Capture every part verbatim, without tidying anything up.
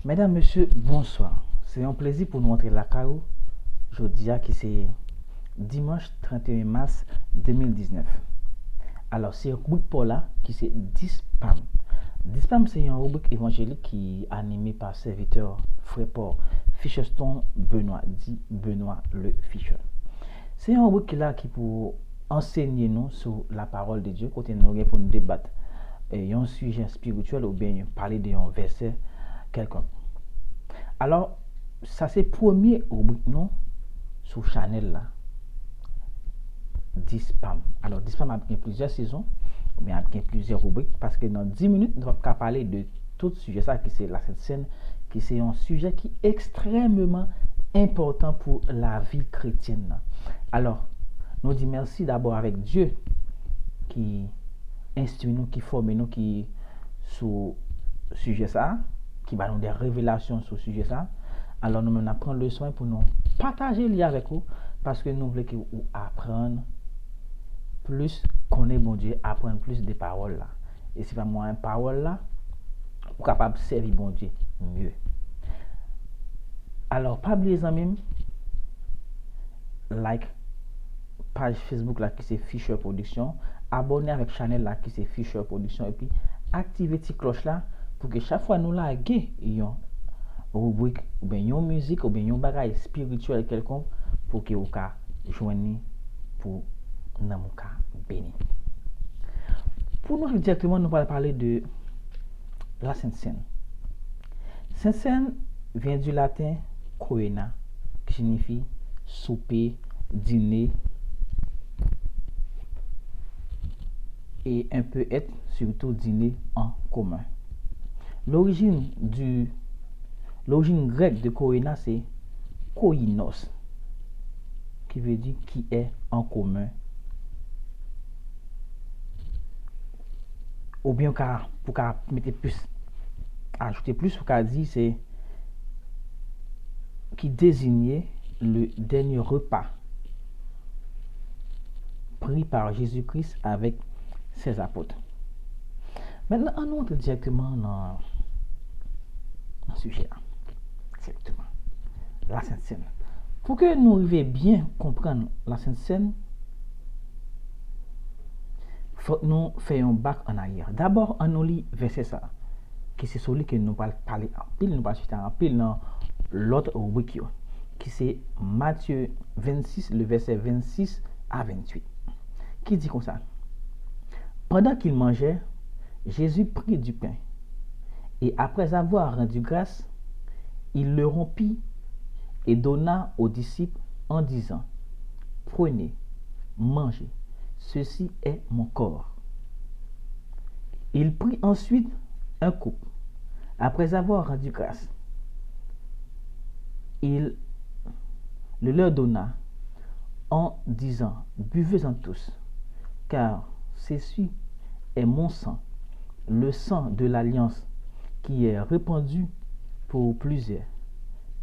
Medam, mesye, bonswa. Se yon plezi pou nou antre lakay ou jodi a ki se dimanch trannteyen mas de mil diznèf. Alò, se ribrik pa w la ki se dis pa m. Dis pa m se yon ribrik evanjelik ki anime pa sèvitè frè pa w, Fisherston Benoît, di Benoît le Fisher. Se yon ribrik ki la ki pou ansenye nou sou la parole de Dieu, kote nou gen pou nou debat eh, yon sijè espirityèl oubyen pale de yon vèsè kèlkonk. Alò, sa se premye ribrik nou sou chanèl la, dis pa m. Alò, dis pa m ap gen plizyè sezon, oubyen ap gen plizyè ribrik, paske nan dis minit, nou p ap ka pale de tout sijè sa ki se Lasent Sèn, ki se yon sijè ki ekstrèmeman enpòtan pou lavi kretyèn nan. Alò, nou di mèsi dabò avèk Dye ki enstwi nou, ki fòme nou, ki sou sijè sa, ki ba nou de revelasyon sou sijè sa. Alò, nou menm n ap pran leson pou nou pataje li avèk ou, paske nou vle ke ou aprann plis konnen Bondye, aprann plis de pawòl la. E se pa mwayen pawòl la, ou kapab sèvi Bondye mye. Alò, pa bliye zanmi m, like paj Facebook la ki se Fisher Production, abòne avèk chanèl la ki se Fisher Production, epi aktive ti klòch la pou ke chak fwa nou lage yon ribrik oubyen yon mizik oubyen yon bagay espirityèl kèlkonk pou ke ou ka jwenn li pou nanm ou ka beni. Pou nou al dirèkteman, nou pral pale de la Sent Sèn. Sent Sèn vyen di laten koena, ki siyifi soupe, dine, e un peu être, surtout dîner en commun. L'origine du, l'origine grecque de koena, c'est koinos, qui veut dire qui est en commun. Oubyen ou ka, pou ka mete plis, ajoute plis, ou ka di se qui désignait le dernier repas pris par Jésus-Christ avec ses apôtres. Mentnan, ann nou antre dirèkteman nan, nan sijè a. Dirèkteman. La Sent Sèn. Pou ke nou rive byen konprann la Sent Sèn, fòk nou fè yon bak an aryè. Dabò, ann nou li vèsè sa, ki se sou li ke nou pral pale anpil, nou pral chita anpil nan lòt ribrik yo, ki se Matye vennsis, le vèsè vennsis a venntuit, ki di konsa, Pendant qu'ils mangeaient, Jésus prit du pain, et après avoir rendu grâce, il le rompit et donna aux disciples en disant, Prenez, mangez, ceci est mon corps. Il prit ensuite un coupe. Après avoir rendu grâce, il le leur donna en disant, Buvez-en tous, car ceci est mon sang, le sang de l'alliance qui est répandu pour plusieurs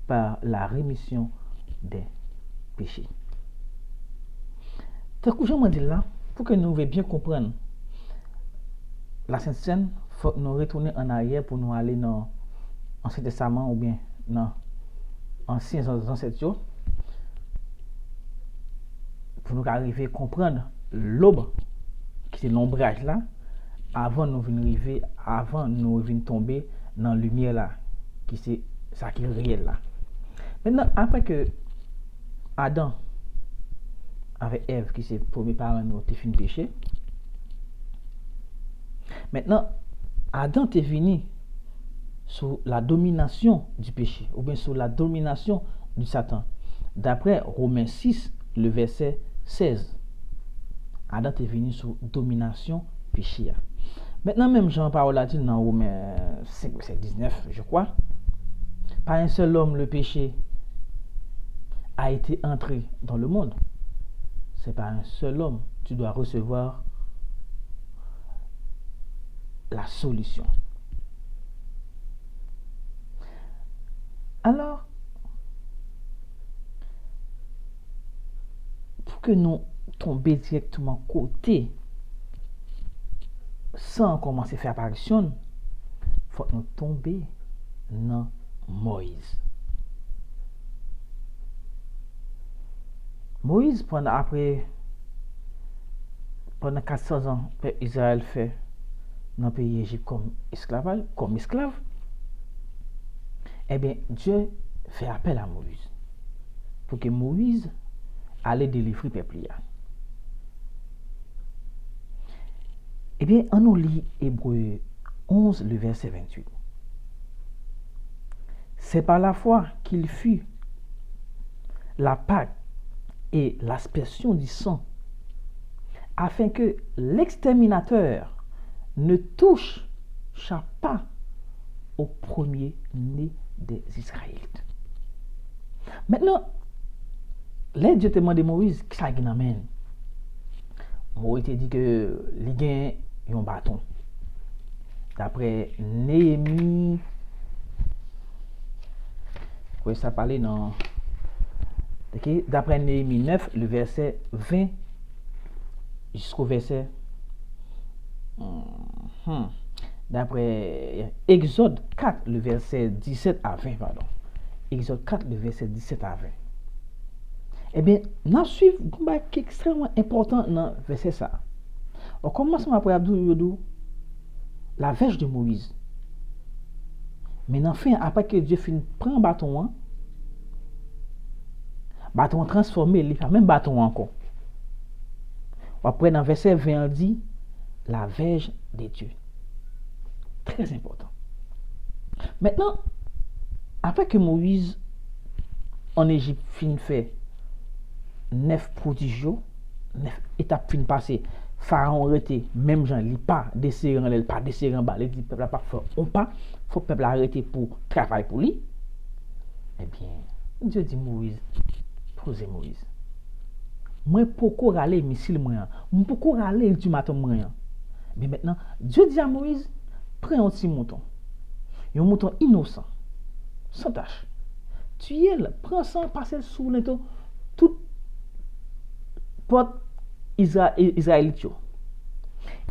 par la rémission des péchés. Tankou jan mwen di l la, pou ke nou rive byen konprann la Sent Sèn, fòk nou retounen an aryè pou nou ale nan Ansyen Testaman oubyen nan ansyen zan-, zansèt yo, pou nou ka rive konprann lob, ki se lonbraj la, avan nou vin rive, avan nou vin tonbe nan limyè la, ki se sa ki reyèl la. Mentnan, apre ke Adan avèk Èv, ki se premye paran nou yo, te fin peche, mentnan, Adan te vini sou la dominasyon di peche, oubyen sou la dominasyon di Satan. Daprè Women sis, le vèsè sèz, Adan te vini sou dominasyon peche a. Mentnan, menm jan pawòl la di l nan Women senk, vèsè diznèf, je crois, par un seul homme, le péché a été entré dans le monde. C'est par un seul homme, tu dois recevoir la solution. Alò, pou ke nou tonbe dirèkteman kote san an kòmanse fè aparisyon l, fòk nou tonbe nan Moyiz. Moyiz, pandan, apre, pandan kat san zan pèp Izrayèl fè nan peyi Ejip kòm esklavaj, kòm esklav, ebyen, Dye fè apèl a Moyiz pou ke Moyiz ale delivre pèp li a. Ebyen, ann nou li Ebre onze, le vèsè venntuit. C'est par la foi qu'il fit la Pâque et l'aspersion du sang, afin que l'exterminateur ne touchât pas au premier-né des Israélites. Mentnan, lè Dye te mande Moyiz, kisa l gen nan men l? Moyiz te di ke li gen yon baton. Daprè Neyemi, kwè sa pale nan, ok, daprè Neyemi nèf, le vèsè ven, jisko vèsè, hmm, daprè Egzòd kat, le vèsè disèt a ven, padon. Egzòd kat, le vèsè disèt a ven. Ebyen, n ap swiv yon bagay ki ekstrèmman enpòtan nan vèsè sa a. O kòmansman, apre ap di w, yo di w, la vèj de Moyiz. Men nan fen, apre ke Dye fin pran baton an, baton an transfòme, li pa menm baton an ankò. W ap wè nan vèsè ven an di, la vèj de Dye. Trè enpòtan. Mentnan, apre ke Moyiz ann Ejip fin fè nèf pwodij yo, nèf etap fin pase, Farawon rete menm jan, li pa desere anlè, li pa desere anba, li di pèp la p ap fè yon pa, fòk pèp la rete pou travay pou li. Ebyen, Dye di Moyiz, poze Moyiz. Mwen poko rale misil mwen an, mwen poko rale iltimatòm mwen an. Ebyen mentnan, Dye di a Moyiz, pran yon ti mouton, yon mouton inosan, san tach. Tiye l, pran san an, pase l sou lento tout pòt Izra-, Izrayelit yo.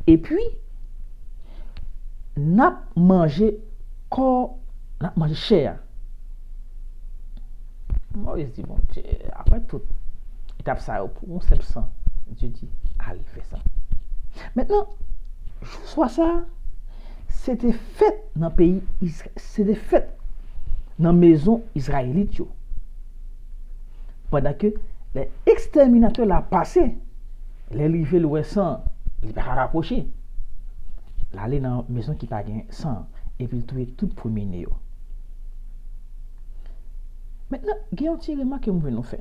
Epi, n ap manje kò, n ap manje chè a. Moyiz di Bondye, apre tout etap sa yo, pou yon senp san, Dye di, ale fè sa. Mentnan, jou swa sa a, se te fèt nan peyi Izra-, se te fèt nan mezon Izrayelit yo. Pandan ke lè ekstèminatè la pase, lè l rive, l wè san, li pa ka rapwoche. L ale nan mezon ki pa gen san, epi l touye tout premye ne yo. Mentnan, gen yon ti remak ke m vle nou fè.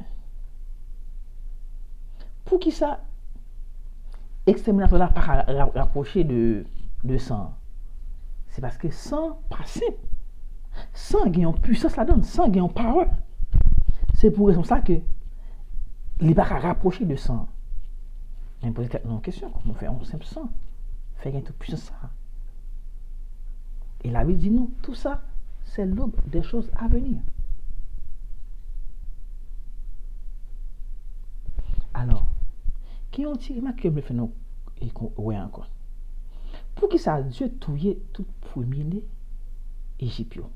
Poukisa ekstèminatè la pa ka ra-, rapwoche de, de san an? Se paske san pa senp. San gen yon pwisans ladan l, san gen yon pawè. Se pou rezon sa ke li pa ka rapwoche de san an. Men poze tèt nou yon kesyon, kòman w fè yon senp san fè gen tout pwisans sa a? E Labib di nou, tout sa, c'est l'aube des choses à venir. Alò, gen yon ti remak ke m vle fè nou e kon-, wè ankò. Poukisa Dye touye tout premye ne Ejip yo?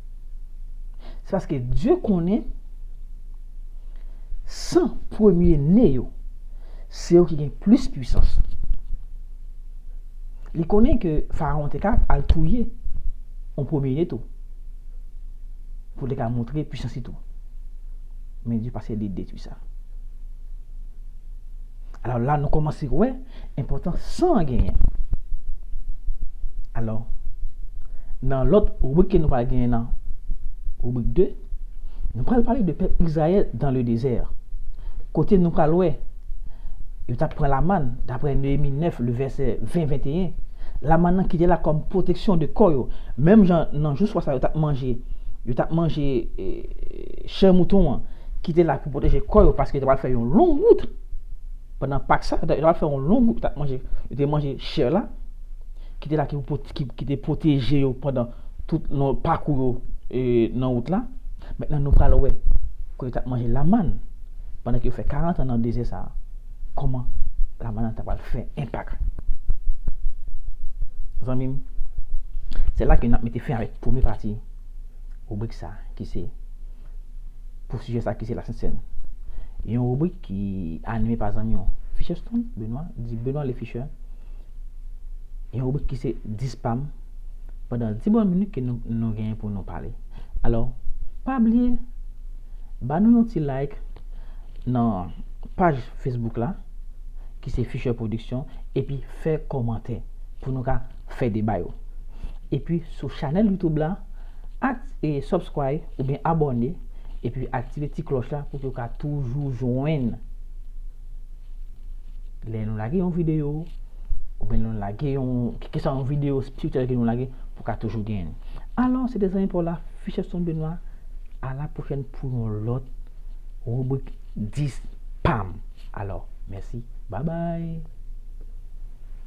Se paske Dye konnen san premye ne yo, se yo ki gen plis pwisans. Li konnen ke Farawon te ka al touye yon premye ne tou, pou li ka montre pwisans li tou. Men Dye pase li detwi sa. Alò la, nou kòmanse wè enpòtans san an genyen. Alò, nan lòt ribrik ke nou pral genyen nan ribrik de, nou pral pale de pèp Izrayèl dans le désert. Kote nou pral wè, yo t ap pran lamàn, daprè Neyemi nèf, le vèsè ven, venteyen. Lamàn nan ki te la kòm pwoteksyon de kò yo. Menm jan nan jou swa sa yo t ap manje, yo t ap manje, e, chè mouton an, ki te la pou pwoteje kò yo, paske yo t ap fè yon long wout. Pandan Pak sa, yo t ap fè yon long wout, yo t ap manje, yo te manje chè la, ki te la ki, ki, ki te pwoteje yo pandan tout lon pakou yo, e, nan wout la. Mentnan, nou pral wè, kote yo t ap manje lamàn, pandan ke yo fè karant an nan dezè sa a, kòman lamàn nan ta pral fè enpak. Zanmi m, se la ke n ap mete fen avèk premye pati ribrik sa ki se pou sijè sa ki se Lasent Sèn. Yon ribrik ki anime pa zanmi w, Fischerstone Benoît, di Benoît le Fischer. Yon ribrik ki se dis pa m pandan dis bòn minit ke nou, nou genyen pou nou pale. Alò, pa bliye, ba nou yon ti like nan paj Facebook la, ki se Fischer Production, epi fè kòmantè pou nou ka fè deba yo. Epi sou chanèl YouTube la, ak, e, subscribe oubyen abòne, epi aktive ti klòch la pou ke w ka toujou jwenn lè nou lage yon videyo, oubyen lè nou lage yon, kèlkeswa yon videyo espirityèl ke nou lage, pou w ka toujou genyen. Alò, se te zanmi pa w la, Fischerstone Benoît, a la pwochèn pou yon lòt ribrik dis pa m. Alò, mèsi, babay.